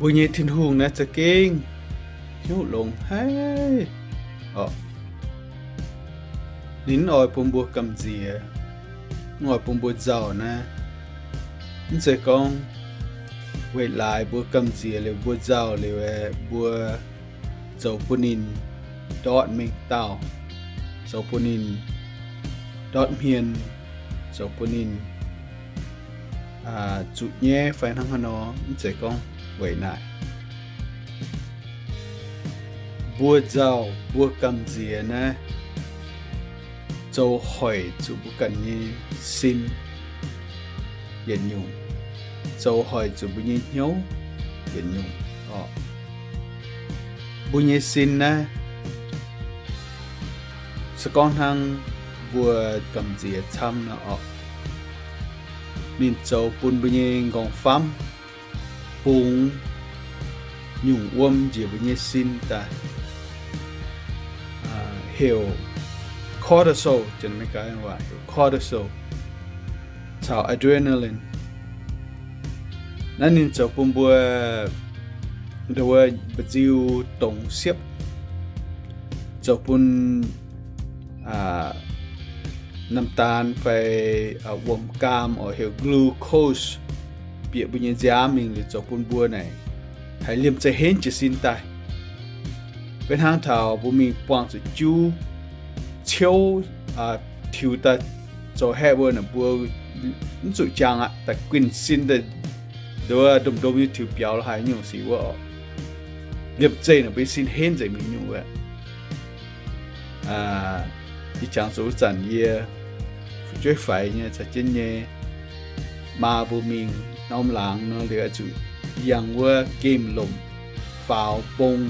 Mbuo nyei Tin-Hungh naaiv za'gengh hnyouv longx haic orqc. Ninh mv oix bun mbuo gamh nziex, mv oix bun mbuo nzauh naaiv. Mv zeiz gorngv weic laaix mbuo gamh nziex liuz mbuo nzauh liuz, mbuo zoux bun ninh ndortv mengh dauh, zoux bun ninh ndortv hmien, zoux bun ninh zuqc nyaiv fai hnangv haaix nor, mv zeiz gorngv weic naaic. Mbuo nzauh mbuo gamh nziex naaiv zoux hoic zuqc mbuo ganh nyei sin yietc nyungc, zoux hoic zuqc mbuo nyei hnyouv yietc nyungc orqc. Mbuo nyei sin naaiv se gorngv hnangv mbuo gamh nziex camv nor orqc, ninh zoux bun mbuo nyei nqorngv-famv bungx nyungc wuom njiec mbuo nyei sin daaih, heuc cortisol, cortisol caux adrenaline. Naaiv ninh zoux bun mbuo nduov mba'nziu dongz siepv, zoux bun น้ำตาล fai wuom-gaam oix heuc glucose bieqc mbuo nyei nziaamv mingh liuz zoux bun mbuo naaic haiz liemh zeih henv jiez sin daaih. Beiv hnangv taux mbuo mingh buangh zuqc juv ciouv tiux daaih zoux haeqv mbuo naaic, mbuo mv zuqc jangx aqv, daaih guinh sin daaih nduov ndomh ndomh nyei tiux biaux la'haaix nyungc sic wuov orqc. Liemh zeih naaic mbuo nyei sin henv nzengc mingh nyungc wuov. Ih jangx zuqc wuov zanc yie fu'jueiv faix nyei caux jienv nyei maa mbuo mingh norm laangz nor liuz oix zuqc yangh wuov gemh lomc faaux bung,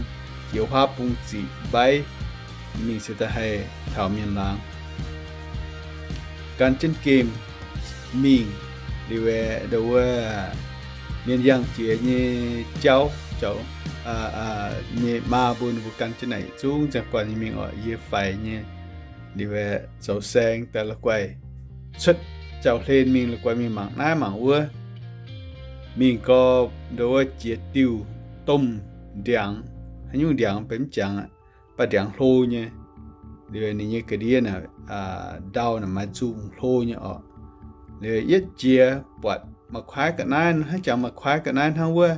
jiex huaav bung ziqc mbaiv mingh se da'haih taux mienh laangz. Gan jienv gemh mingh liuz, nduov wuov mienh yangh jiex nyei jauv, nyei maa mbuo, ninh mbuo gan jienv naaic zungv ziangh guanh nyei mingh orqc. Yie faix nyei liuz, zoux saeng daaih la'guaih cuotv jauv-hlen mingh, la'guaih mingh mangc naaiv mangc wuov. Mingh gorx nduov wuov jiex diuh domh ndiangx, haaix nyungc ndiangx benx mv jangx aqv, baac ndiangx hlo nyei. Liuz ninh nyei ga'ndiev naaic, ndau naaic maaih nzungh hlo nyei orqc. Liuz yietv jiex buatc maaih kuaaiv ga'naaiv, hnangv jangx maaih kuaaiv ga'naaiv hnangv wuov,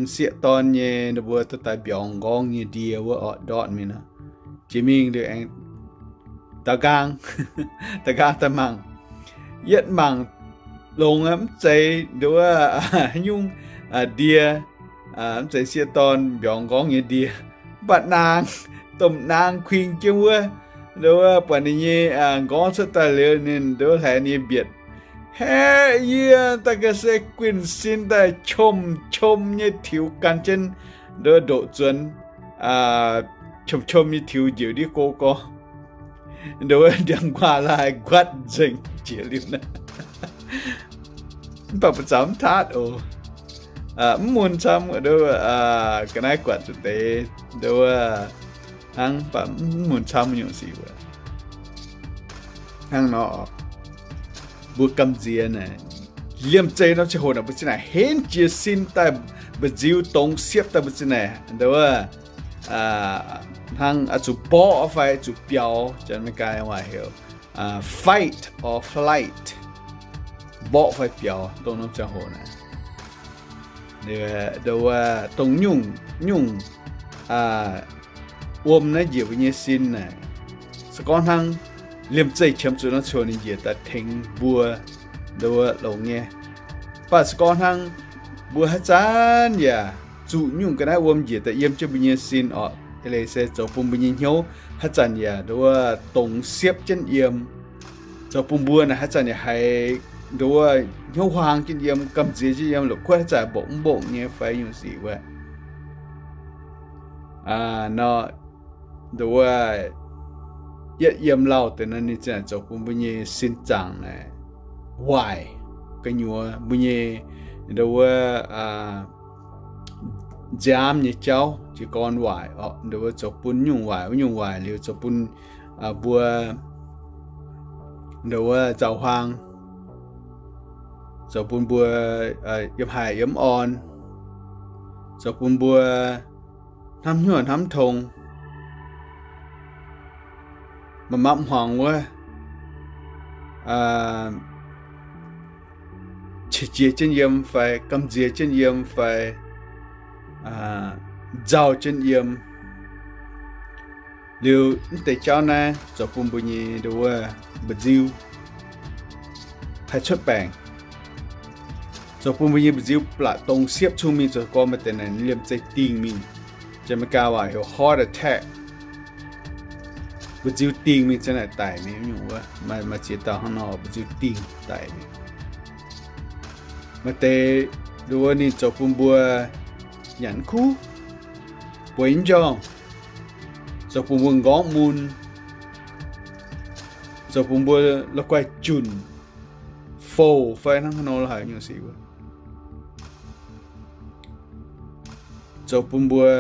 m'sieqv dorn nyei, ninh mbuo daaih mbiauz m'nqorngv nyei ndie wuov orqc, ndortv mingh nor. Jiex mingh liuz aengx daaux nqaang, daaux nqaang daaih mangc. Yietv mangc longx aqv, mv zeiz nduov wuov haaix nyungc ndie, mv zeiz m'sieqv dorn mbiauz m'nqorngv nyei ndie. Mv baac naang, domh naang kuing jienv wuov, nduov wuov buatc ninh nyei m'nqorngv cuotv daaih liuz, ninh nduov wuov hleix ninh nyei mbietc, haeqv yie daaih ga'sie guinh sin daaih qom-qom nyei tiux gan jienv nduov wuov ndoqc zuonx, qom-qom nyei tiux njiec ndiev go gorngv, nduov wuov ndiangx-nquaah la'haaix nquatv nzengc jiex liuz naaic. Mv baac ba'zaux mv taatv oc. Mv mun camv, nduov wuov ga'naaiv guatc zuqc deix, nduov wuov hnangv, mv baac mv mun camv nyungc sic wuov. Hnangv nor, mbuo gamh nziex naaic, liemh zeih norm ziangh hoc naaic mbuo zinh naaic henv jiez sin daaih, mba'nziu dongz siepv daaih mbuo zinh naaic, nduov wuov hnangv oix zuqc mborqv fai zuqc biaux, janx-Meigaa waac heuc fight or flight, mborqv fai biaux dongh norm ziangh hoc naaic. Nduov wuov dongh nyungc, nyungc wuom naaiv njiec mbuo nyei sin naaic, se gorngv hnangv liemh zeih qiemx zuqc norm ziangh hoc ninh njiec daaih tengx mbuo, nduov wuov longx nyei. Mv baac se gorngv hnangv mbuo haaix zanc yaac zuqc nyungc ga'naaiv wuom njiec daaih yiem jienv mbuo nyei sin orqc, eix leiz se zoux bun mbuo nyei hnyouv haaix zanc yaac nduov wuov dongz siepv jienv yiem, zoux bun mbuo naaic haaix zanc yaac haiz nduov wuov hnyouv huaang jienv yiem, gamh nziex jienv yiem, la'kuotv haaix zanc mboqc mv mbongc nyei fai nyungc sic wuov nor, nduov wuov yietv yiem lauh deix nor ninh zinh naaic zoux bun mbuo nyei sin zaangc naaic waaic gu'nyuoz, mbuo nyei nduov wuov nziaamv nyei jauv jiez gorn waaic orqc. Nduov wuov zoux bun nyungc waaic wuov nyungc waaic liuz zoux bun mbuo nduov wuov nzauh huaang, zoux bun mbuo yiem haic yiem orn, zoux bun mbuo hnamv hnyouv hnamv tong, maaih mapv hmuangx wuov, qiex jiez jienv yiem fai gamh nziex jienv yiem fai nzauh jienv yiem. Liuz mv deix jauv naaiv zoux bun mbuo nyei nduov wuov mba'nziu haih cuotv baengc, zoux bun mbuo nyei mba'nziu blatc dongz siepv cung mingh zoux gorn maaih deix naaic liemh zeih dingh mingh. Janx-Meigaa waac heuc heart attack. Mba'nziu dingh mingh zanc naaic daic mingh nyungc wuov, maaih ziex dauh hnangv nor mba'nziu dingh daic mingh. Maaih deix nduov wuov ninh zoux bun mbuo nyanc mv kuv, bueix mv njormh, zoux bun mbuo nqorngv mun, zoux bun mbuo la'guaih junc, fouc fai hnangv haaix nor la'haic nyungc sic wuov, zoux bun mbuo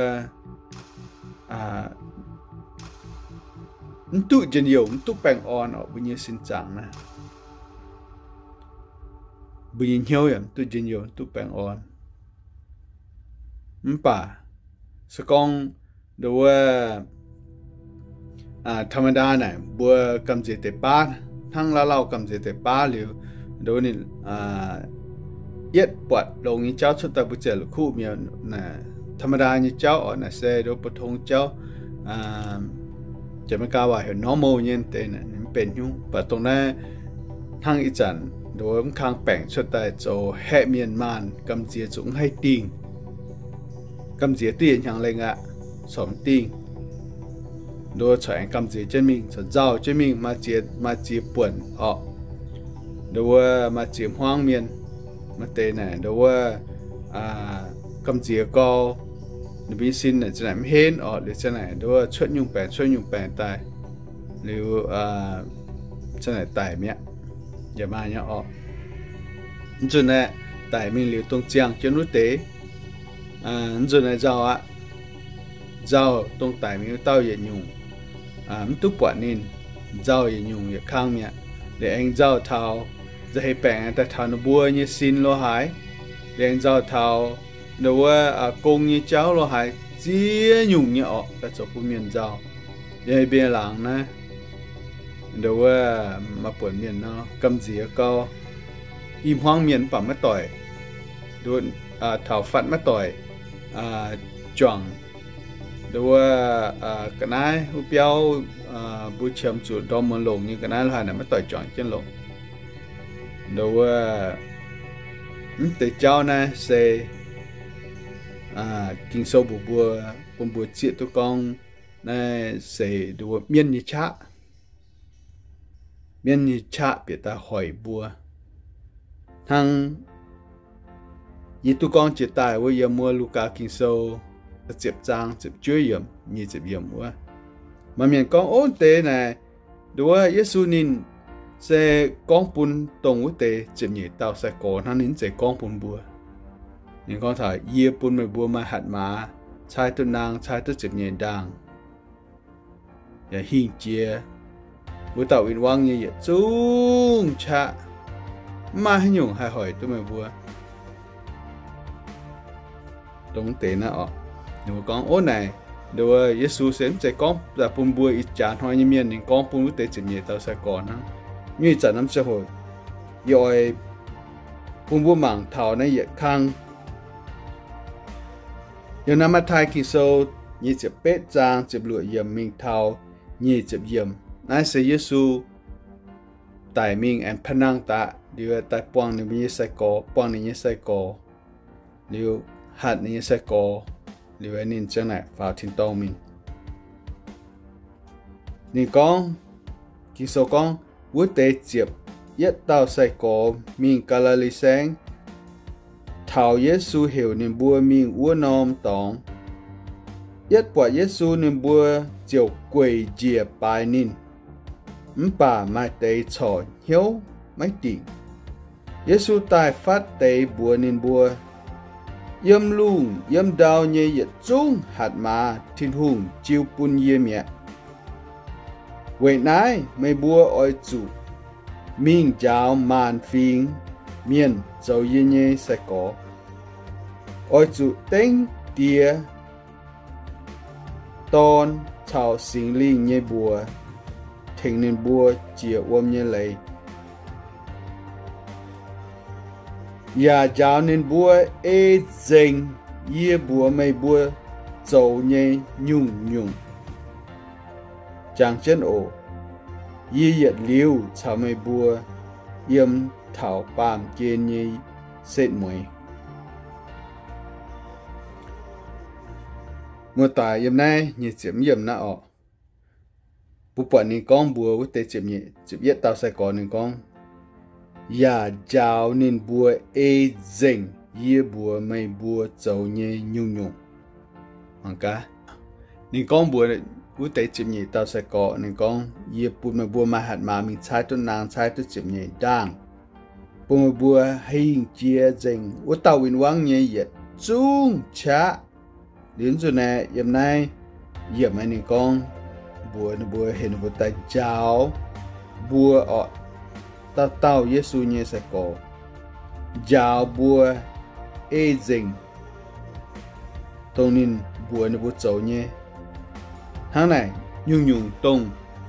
mv duqv njien-youh, mv duqv baengh orn orqc. Mbuo nyei sin zaangc naaiv, mbuo nyei hnyouv yaac mv duqv njien-youh, mv duqv baengh orn. Mv baac se gorngv nduov wuov ธรรมดา naaic mbuo gamh nziex deix baav, hnangv lauh lauh gamh nziex deix baav liuz, nduov wuov ninh yietv buatc longx nyei jauv cuotv daaih mbuo ziouc la'kuqv mi'aqv. Naaic ธรรมดา nyei jauv orqc, naaic se nduov 普通 jauv. Janx-Meigaa waac heuc normal nyei deix, ninh mv benx hnyouv. Mv baac dongh naaiv hnangv ih zanc nduov wuov mv kang baengc cuotv daaih zoux haeqv mienh maanh gamh nziex zuqc mv haih dingh. Gamh nziex duqv yietc hnyangx lengh aqv, corc mv dingh. Nduov wuov corc aengx gamh nziex jienv mingh, corc nzauh jienv mingh, maaih ziex, maaih ziex buonc orqc. Nduov wuov maaih ziex hmuangv mienh. Maaih deix naaic nduov wuov gamh nziex gau, ninh mbuo nyei sin naaic zanc naaic mv henv orqc, liuz zanc naaic nduov wuov cuotv nyungc baengc, cuotv nyungc baengc daaih, liuz zanc naaic daic mi'aqv. Yaac maaih nyei orqc. Mv nzunc naaic daic mingh liuz dongh ziangh jienv wuov deix, mv nzunc naaic nzauh aqv. Nzauh dongh daic mingh wuov dauh yietc nyungc, mv duqv buatc ninh. Nzauh yietc nyungc yietc kang mi'aqv. Liuz aengx nzauh taux, nzauh heix baengc aengx daaih taux ninh mbuo nyei sin lo haaix. Liuz aengx nzauh taux nduov wuov gong nyei jauv lo haaix, ziex nyungc nyei orqc, daaih zoux bun mienh nzauh. Yie mbienx laangz naaiv, nduov wuov maaih buonc mienh nor gamh nziex gau, i hmuangv mienh mv baac maiv doic, nduov, taux fatv maiv doic juangc nduov wuov ga'naaiv wuov biauv, mbuo qiemx zuqc ndorm muonz longc nyei ga'naaiv lo haaix naaic maiv doic juangc jienv longc. Nduov wuov mv deix jauv naaiv se Ging-Sou mbuox mbuo, bun mbuo zieqv duqv gorngv naaiv se nduov wuov mienv nyei qaqv. Mienv nyei qaqv bieqc daaih hoic mbuo. Hnangv yie duqv gorngv jiex daaih wuov yiem wuov Lugaa Ging-Sou ziepc zaang ziepc juov yiemc, nyic ziepc yiemc wuov, maaih mienh gorngv, ov, deix naaic nduov wuov Yesu ninh se gorngv bun dongh wuov deix ziepc nyeic dauh sai-gorx hnangv, ninh mv zeiz gorngv bun mbuo. Ninh gorngv taux, yie bun meih mbuo maaih hatc maaz caaiv duqv naang, caaiv duqv ziepc nyeic ndaangc, yaac hingh jiex wuov dauh win-wangv nyei yietc zungv qaqv, mv maaih haaix nyungc haih hoic duqv meih mbuo. Dongh deix naaiv orqc, ninh mbuo gorngv, ov, naaic nduov wuov Yesu se mv zeiz gorngv daaih bun mbuo ih jaax hnoi nyei mienh, ninh gorngv bun wuov deix ziepc nyeic dauh sai-gorx hnangv. Nyei zanc norm ziangh hoc yie oix bun mbuo mangc taux naaiv yietc kang. Yiem naaiv Matv^taai Ging-Sou nyic ziepc betv zaang ziepc luoqc yiemc mingh taux nyic ziepc yiemc. Naaiv se Yesu daic mingh aengx พระนาง daqv liuz, daaih buangh ninh mbuo nyei sai-gorx, buangh ninh nyei sai-gorx, liuz hatc ninh nyei sai-gorx, liuz ninh ziang naaic faaux tin-dorngh mingh. Ninh gorngv, Ging-Sou gorngv, wuov deix ziepc yietv dauh sai-gorx mingh Gaa^li^li Saengv, taux Yesu heuc ninh mbuo mingh wuov norm dorngx. Yietv buatc Yesu, ninh mbuo ziouc gueic njiec baaix ninh. Mv baac maaih deix corc hnyouv maiv dingc. Yesu daaih fatv deix mbuox ninh mbuo, yiem lungh yiem ndau nyei yietc zungv hatc maaz Tin-Hungh jiu bun yie mi'aqv. Weic naaiv meih mbuo oix zuqc mingh njaaux maanc fingx mienh zoux yie nyei sai-gorx. Oix zuqc dengv Die, Dorn caux Singx Lingh nyei mbuox tengx ninh mbuo jiex wuom nyei leiz, yaac njaaux ninh mbuo ei nzengc yie mbuox meih mbuo zoux nyei nyungc-nyungc. Jangx jienv oc. Yie yietc liuz caux meih mbuo yiem taux baamh gen nyei setv mueiz. Muoz-doic, yiem naaiv nyei ziepc yiemc naaiv orqc, mbuo buatc ninh gorngv mbuox wuov deix ziepc nyeic, ziepc yietv dauh sai-gorx, ninh gorngv, yaac njaaux ninh mbuo ei nzengc yie mbuox meih mbuo zoux nyei nyungc-nyungc. Mangc gaax, ninh gorngv mbuox wuov deix ziepc nyeic dauh sai-gorx, ninh gorngv, yie bun meih mbuo maaih hatc maaz mingh caaiv duqv naang, caaiv duqv ziepc nyeic ndaangh, bun meih mbuo hingh jiex nzengc wuov dauh win-wangv nyei yietc zungv qaqv. Liuz zuqc naaiv, yiem naaiv yiemc aeqv, ninh gorngv mbuox ninh mbuo, heuc ninh mbuo daaih njaaux mbuo orqc, dauh dauh Yesu nyei sai-gorx, njaaux mbuo ei nzengc dongh ninh mbuox ninh mbuo zoux nyei. Hnangv naaic, nyungc-nyungc dongh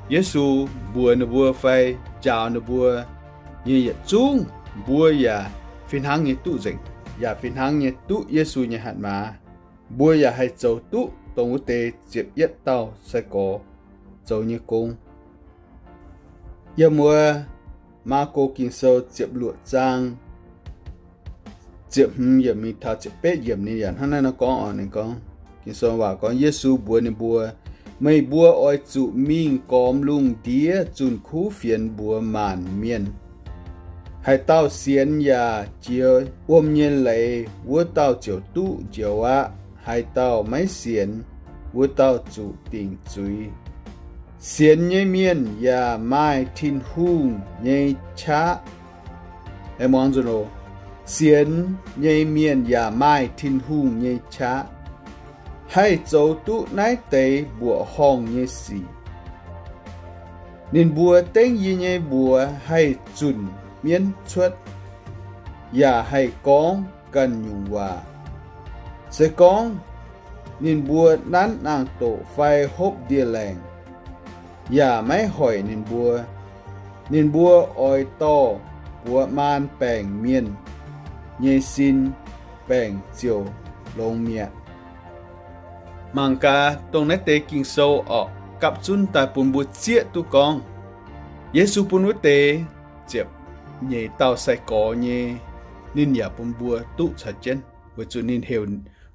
Yesu mbuox ninh mbuo fai njaaux ninh mbuo nyei yietc zungv, mbuo yaac fih hnangv nyei duqv nzengc, yaac fih hnangv nyei duqv Yesu nyei hatc maaz. Mbuo yaac haih zoux duqv dongh wuov deix ziepc yietv dauh sai-gorx zoux nyei gong. Yiem wuov Maako Ging-Sou ziepc luoqc zaang ziepc hmz yiemc mingh taux ziepc betv yiemc ninh yaac hnangv naaiv nor gorngv oc. Ninh gorngv, Ging-Sou waac gorngv, Yesu mbuox ninh mbuo, meih mbuo oix zuqc mingh gormx lungh ndiev zunh kuv fienx mbuox maanc mienh. Haaix dauh sienx yaac jiex wuom nyei leiz, wuov dauh ziouc duqv njoux aqv. Haaix dauh maiv sienx, wuov dauh zuqc dingc zuiz. Sienx nyei mienh yaac maaih Tin-Hungh nyei qaqv. Aengx muangx nzunc oc. Sienx nyei mienh yaac maaih Tin-Hungh nyei qaqv, haih zoux duqv naaiv deix mbuoqc horngh nyei sic. Ninh mbuo dengv yie nyei mbuox haih zunc mienv cuotv, yaac haih gorngv ganh nyungc waac. Se gorngv ninh mbuo nanv naang-doqc fai hopv ndie-laengc, yaac maiv hoic ninh mbuo, ninh mbuo oix dorh buoz maan baengc mienh nyei sin, baengc ziouc longx mi'aqv. Mangc gaax dongh naaiv deix Ging-Sou orqc, gapv zunv daaih bun mbuo zieqv duqv gorngv, Yesu bun wuov deix ziepc nyeic dauh sai-gorx nyei, ninh yaac bun mbuo duqv caux jienv, weic zuqc ninh heuc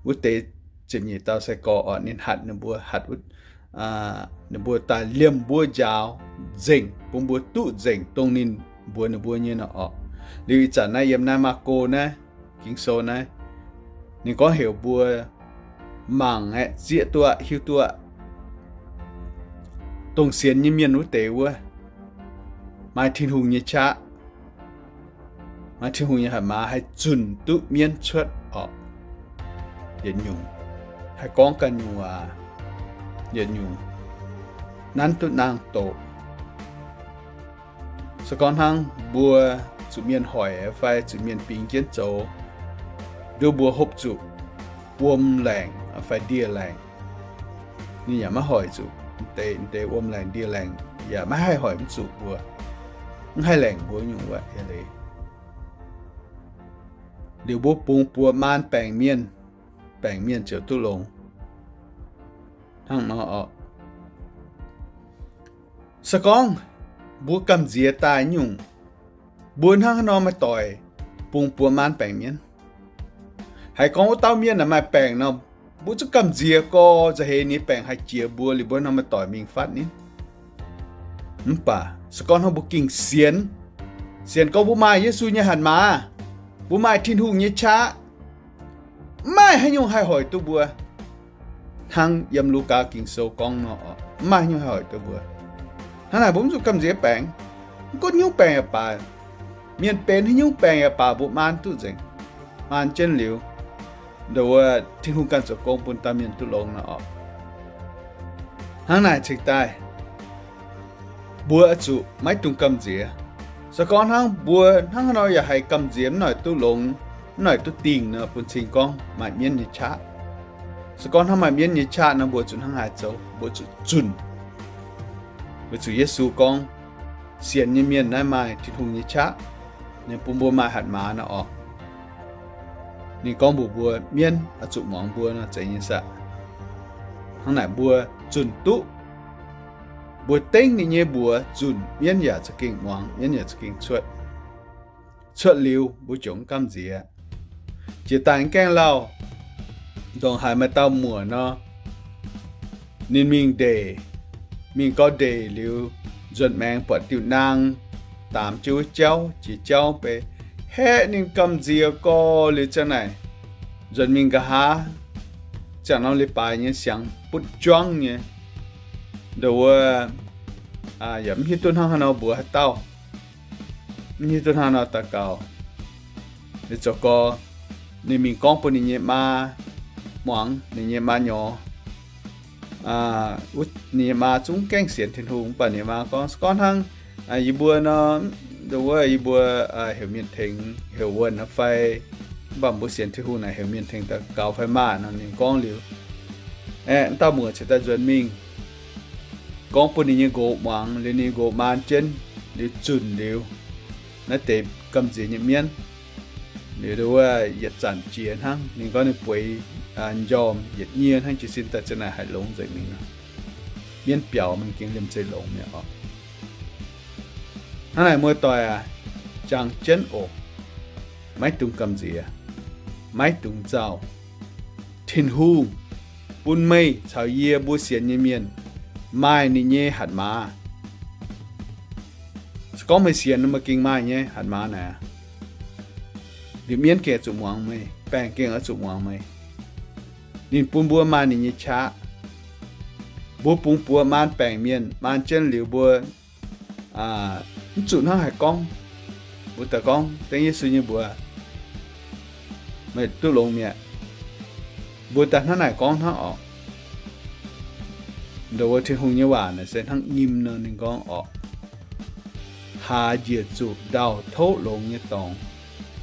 wuov deix ziepc nyeic dauh sai-gorx orqc, ninh hatc ninh mbuo, hatc wuov, ninh mbuo daaih liemh mbuo njaaux nzengc, bun mbuo duqv nzengc dongh ninh mbuox ninh mbuo nyei nor orqc. Liuz ih zanc naaiv yiem naaiv Maako naaiv, Ging-Sou naaiv, ninh gorngv heuc mbuo mangc aeqv, zieqv duqv, hiuv duqv, dongh sienx nyei mienh wuov deix wuov, maaih Tin-Hungh nyei qaqv, maaih Tin-Hungh nyei hatc maaz haih zunc duqv mienv cuotv orqc. Yietc nyungc haih gorngv ganh nyungc waac, yietc nyungc nanv duqv naang-doqc. Se gorngv hnangv mbuo zuqc mienh hoic fai zuqc mienh bingx jienv zoux, nduov mbuo hopv zuqc wuom laengc fai ndie-laengc, ninh yaac maiv hoic zuqc. Deix, deix wuom laengc ndie-laengc yaac maiv haih hoic mv zuqc mbuo, mv haih laengc mbuo nyungc wuov leiz. Liuz mbuo bungx buoz maan baengc mienh, baengc mienh ziouc duqv longx. Hnangv nor orqc. Se gorngv mbuo gamh nziex daaih nyungc, mbuo hnangv haaix nor maaih doic bungx buoz maan baengc mienh? Haiz gorngv wuov dauh mienh naaic maaih baengc nor, mbuo zuqc gamh nziex gorx nza'heix ninh baengc haih jiex mbuo liuz mbuo hnangv haaix nor maaih doic mingh fatv ninh? Mv baac se gorngv hnangv mbuo gengh sienx, sienx gorngv mbuo maaih Yesu nyei hatc maaz, mbuo maaih Tin-Hungh nyei qaqv, maiv maaih haaix nyungc haih hoic duqv mbuo. Hnangv yiem Lugaa Ging-Sou gorngv nor, maiv maaih haaix nyungc haih hoic duqv mbuo. Hnangv naaic mbuo mv zuqc gamh nziex baengc. Mv gunv haaix nyungc baengc yaac baac, mienh benx haaix nyungc baengc yaac baac mbuo maan duqv nzengc. Maan jienv liuz, ndoh wuov Tin-Hungh ganh zoux gong bun dauh mienh duqv longx nor orqc. Hnangv naaic cingx daaih, mbuo zuqc maiv dungx gamh nziex. Se gorngv hnangv mbuo hnangv haaix nor yaac haiz gamh nziex mv noic duqv longx, mv noic duqv dingh nor, bun cing gorngv maaih mienv nyei qaqv. Se gorngv hnangv maaih mienv nyei qaqv nor, mbuo zuqc hnangv haaix zoux? Mbuo zuqc zunc. Weic zuqc Yesu gorngv, sienx nyei mienh naaiv maaih Tin-Hungh nyei qaqv, ninh bun mbuo maaih hatc maaz nor orqc. Ninh gorngv mbuox mbuo, mienv oix zuqc muangx mbuo nor, zeiz nyei saah? Hnangv naaic mbuo zunc duqv. Mbuo dengv ninh nyei mbuox zunc, mienv yaac za'gengh muangx, mienv yaac za'gengh cuotv. Cuotv liuz mbuo jomc gamh nziex. Jiex daaih gaengh lauh, ndongc haaix maaih dauh muoc nor, ninh mingh ndeic, mingh gau ndeic liuz, nzuonx maengx buatc diuh naang, daamx jienv wuov jauv, jiex jauv bei, haeqv ninh gamh nziex gorx liuz ziangh naaic, nzuonx mingh nqa'haav, ziangh norm leiz-baaix nyei siangx butv juangv nyei. Ndongc wuov, yaac mv hiuv duqv hnangv haaix nor mbuox haaix dauh, mv hiuv duqv hnangv haaix nor daux gaux. Liuz zoux gorx, ninh mingh gorngv bun ninh nyei maa muangx, ninh nyei maa nyorx. Ninh nyei maa zungv gaengh sienx Tin-Hungh, mv baac ninh maa gorngv, se gorngv hnangv yie mbuo nor, ndongc wuov yie mbuo heuc mienh tengx, heuc wuonh nor fai, mv baac mbuo sienx Tin-Hungh naaic heuc mienh tengx daux gaux fai maah? Nor ninh gorngv liuz, aeqv, wuov dauh muoc cingx daaih nzuonx mingh gorngv bun ninh nyei nqox muangx, liuz ninh nqox maan jienv liuz zunc liuz naaiv deix gamh nziex nyei mienv. Liuz ndongc wuov yietc zanc jiex hnangv, ninh gorngv ninh bueix njormh yietc nyie hnangv, jiez sin daaih ziang naaic haih longx nzengc mingh nor. Mienv biaux mingh gengh liemh zeih longx mi'aqv orqc. Hnangv naaic muoz-doic aac, jangx jienv oc. Maiv dungx gamh nziex, maiv dungx nzauh. Tin-Hungh bun meih caux yie mbuo sienx nyei mienh maaih ninh nyei hatc maaz. Se gorngv meih sienx, meih gengh maaih nyei hatc maaz naaic. Liuz mienv gengh oix zuqc muangx meih, baengc gengh oix zuqc muangx meih. Ninh bun mbuo maaih ninh nyei qaqv. Mbuo bungx buoz maan baengc mienh, maan jienv liuz mbuo mv zuqc hnangv haaix gorngv. Mbuo daaih gorngv, dengv Yesu nyei mbuox, meih duqv longx mi'aqv. Mbuo daaih hnangv naaic gorngv hnangv orqc. Ndongc wuov Tin-Hungh nyei waac naaic se hnangv nyim nor, ninh gorngv orqc, haaz njiec zuqc ndau-touv longx nyei dorngx,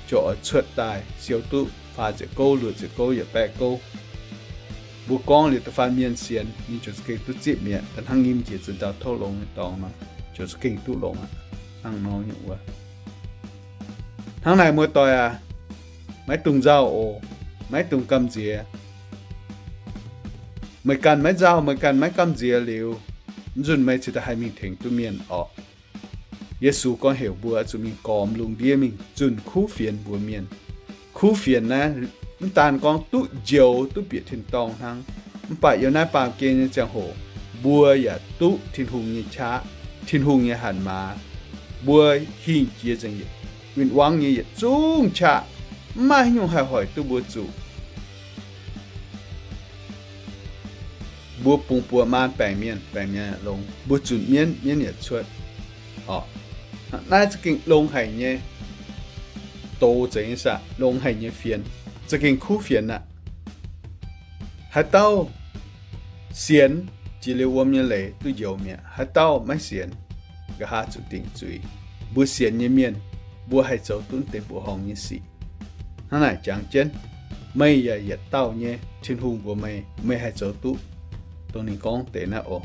ziouc oix cuotv daaih siou duqv faah ziepc gouv, luoqc ziepc gouv, yietc baeqv gouv. Mbuo gorngv liuz da'faanh mienh sienx, ninh ziouc za'gengh duqv zipv mi'aqv. Da'hnangv nyim njiec zuqc ndau-touv longx nyei dorngx nor, ziouc za'gengh duqv longx aqv. Hnangv nor nyungc wuov. Hnangv naaic muoz-doic aac, maiv dungx nzauh oc. Maiv dungx gamh nziex. Meih ganh maiv nzauh, meih ganh maiv gamh nziex liuz, mv nzunc meih cingx daaih haih mingh tengx duqv mienh orqc. Yesu gorngv heuc mbuo zuqc mingh gormx lungh ndiev mingh zunh kuv fienx mbuox mienh. Kuv fienx naaiv mv daan gorngv duqv njoux duqv bieqc tin-dorngh hnangv, mv baac yiem naaiv baamh gen nyei ziangh hoc mbuo yaac duqv Tin-Hungh nyei qaqv, Tin-Hungh nyei hatc maaz. Mbuo hingh jiex nzengc, win-wangv nyei yietc zungv qaqv, mv maaih haaix nyungc haih hoic duqv mbuo zuqc. Mbuo bungx buoz maan baengc mienh, baengc mienh longx. Mbuo zunc mienv, mienv yaac cuotv. Naaiv za'gengh longx haic nyei doz, zeiz nyei saah? Longx haic nyei fienx, za'gengh kuv fienx aqv. Haaix dauh sienx, jiex liuz wuom nyei leiz duqv njoux mi'aqv. Haaix dauh maiv sienx, nqa'haav zuqc dingc zuiz. Mbuo sienx nyei mienh, mbuo haih zoux duqv deix mbuoqc horngh nyei sic. Hnangv naaic jangx jienv, meih yaac yietc dauh nyei, Tin-Hungh mbuox meih, meih haih zoux duqv dongh ninh gorngv deix naaiv oc.